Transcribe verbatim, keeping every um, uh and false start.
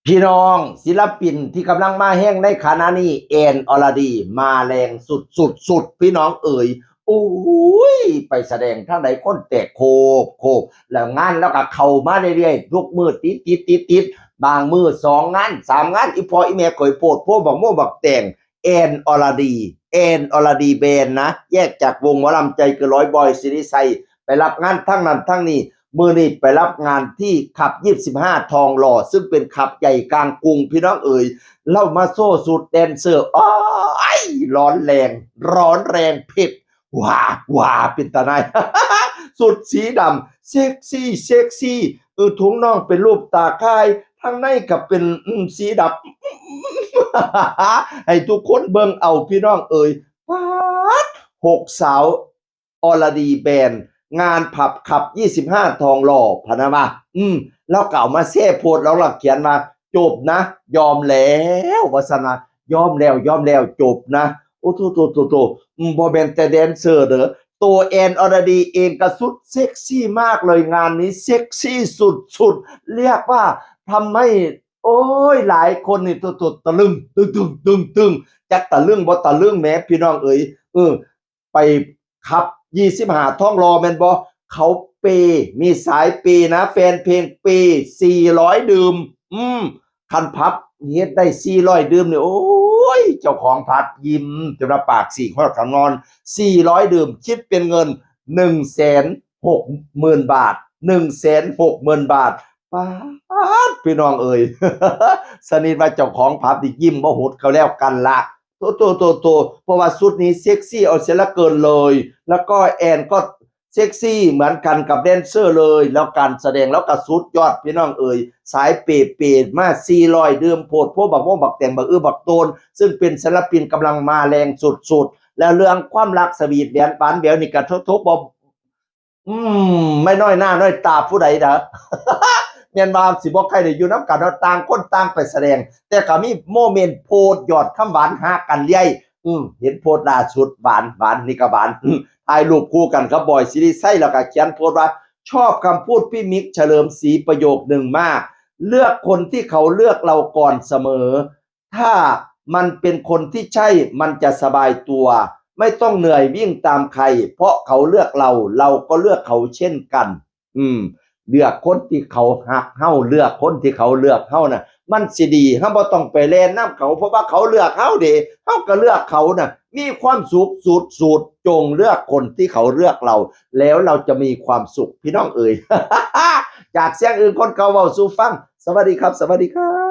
พี่น้อง ศิลปินที่กำลังมาแฮงในขณะนี้ แอน อรดี มาแรงสุดสุดสุดพี่น้องเอ๋ย โอ้ย ไปแสดงทางใดคนแตกโคบโคบ แล้วงานแล้วก็เข้ามาเรื่อยๆ ทุกมื้อติดติดติดติด บางมื้อสองงานสามงาน อีพ่ออีแม่ข่อยโพดโพบักโมบักแตง แอน อรดี แอน อรดี แบนด์นะ แยกจากวงหมอลำใจเกินร้อย บอย สิริชัย ไปรับงานทั้งนั้นทั้งนี้ มื้อนี้ไปรับงานที่คลับ ยี่สิบห้า ทองหล่อ ซึ่งเป็นคลับใหญ่กลางกรุงพี่น้องเอ๋ย เล่ามาโซ่สุดแดนเซอร์ โอ้ย ร้อนแรง ร้อนแรงเผ็ด ว้า ว้า เป็นตาหน่าย สุดสีดำ เซ็กซี่ เซ็กซี่ เออ ถุงน่องเป็นรูปตาข่าย ทางในก็เป็น อืม สีดำ ให้ทุกคนเบิ่งเอาพี่น้องเอ๋ย ป๊าด หกสาว อรดี แบนด์ งานผับคลับ ยี่สิบห้า ทองหล่อ พะนะว่า อืม แล้วก็เอามาแซ่โพสต์ แล้วเราเขียนมา จบนะ ยอมแล้ว ว่าซั่นนะ ยอมแล้ว ยอมแล้ว จบนะ โอ้โถ โถ โถ โถ อืม บ่แม่นแต่แดนเซอร์เด้อ ตัวแอน อรดี เองก็สุดเซ็กซี่มากเลย งานนี้เซ็กซี่สุดๆ เรียกว่าทำให้ โอ้ย หลายคนนี่ โถ โถ ตะลึง ตึง ตึง ตึง ตึง จักตะลึงบ่ตะลึงแหมพี่น้องเอ๋ย เออ ไปคลับ ยี่สิบห้า ทองหล่อแม่นบ่ เขาเปย์ มีสายเปย์นะ แฟนเพลงเปย์ สี่ร้อย ดื่ม อืม คันผับเฮ็ดได้ สี่ร้อย ดื่มนี่ โอ้ย เจ้าของผับยิ้มจนว่าปากฉีกฮอดข้างนอน สี่ร้อย ดื่ม คิดเป็นเงิน หนึ่งแสนหกหมื่น บาท หนึ่งแสนหกหมื่น บาท ป๊าด พี่น้องเอ๋ย สนิทว่าเจ้าของผับนี่ยิ้มบ่หุดเขาแล้วกันละ โต โต โต โต เพราะว่าชุดนี้เซ็กซี่เอาเสียเหลือเกินเลย แล้วก็แอนก็เซ็กซี่เหมือนกันกับแดนเซอร์เลย แล้วการแสดงแล้วก็สุดยอดพี่น้องเอ๋ย สายเปย์เปย์มา สี่ร้อย ดื่มโพดโพบักม่วงบักแตงบักอื้อบักโตน ซึ่งเป็นศิลปินกำลังมาแรงสุดๆ แล้วเรื่องความรักสวีทแหววหวานแหววนี่ก็ทบทบบ่ อืม ไม่น้อยหน้าน้อยตาผู้ใดเด้อ แม่นว่าสิบ่ใครได้อยู่นำกันเนาะ ต่างคนต่างไปแสดง แต่ก็มีโมเมนต์โพสต์หยอดคำหวานหากันเรื่อย อืม เห็นโพสต์ล่าสุดหวาน หวาน นี่ก็หวาน อืม ถ่ายรูปคู่กันกับบอยสิริชัย แล้วก็เขียนโพสต์ว่า ชอบคำพูดพี่มิกเฉลิมศรีประโยคหนึ่งมาก เลือกคนที่เขาเลือกเราก่อนเสมอ ถ้ามันเป็นคนที่ใช่ มันจะสบายตัว ไม่ต้องเหนื่อยวิ่งตามใคร เพราะเขาเลือกเรา เราก็เลือกเขาเช่นกัน อืม เลือกคนที่เขาฮักเฮา เลือกคนที่เขาเลือกเฮาน่ะ มันสิดี เฮาบ่ต้องไปแล่นนำเขา เพราะว่าเขาเลือกเฮาเด้ เฮาก็เลือกเขาน่ะ มีความสุขสุดๆ จงเลือกคนที่เขาเลือกเรา แล้วเราจะมีความสุข พี่น้องเอ๋ย จากเสียงอื่นคนเก่าเว้าสู่ฟัง สวัสดีครับ สวัสดีครับ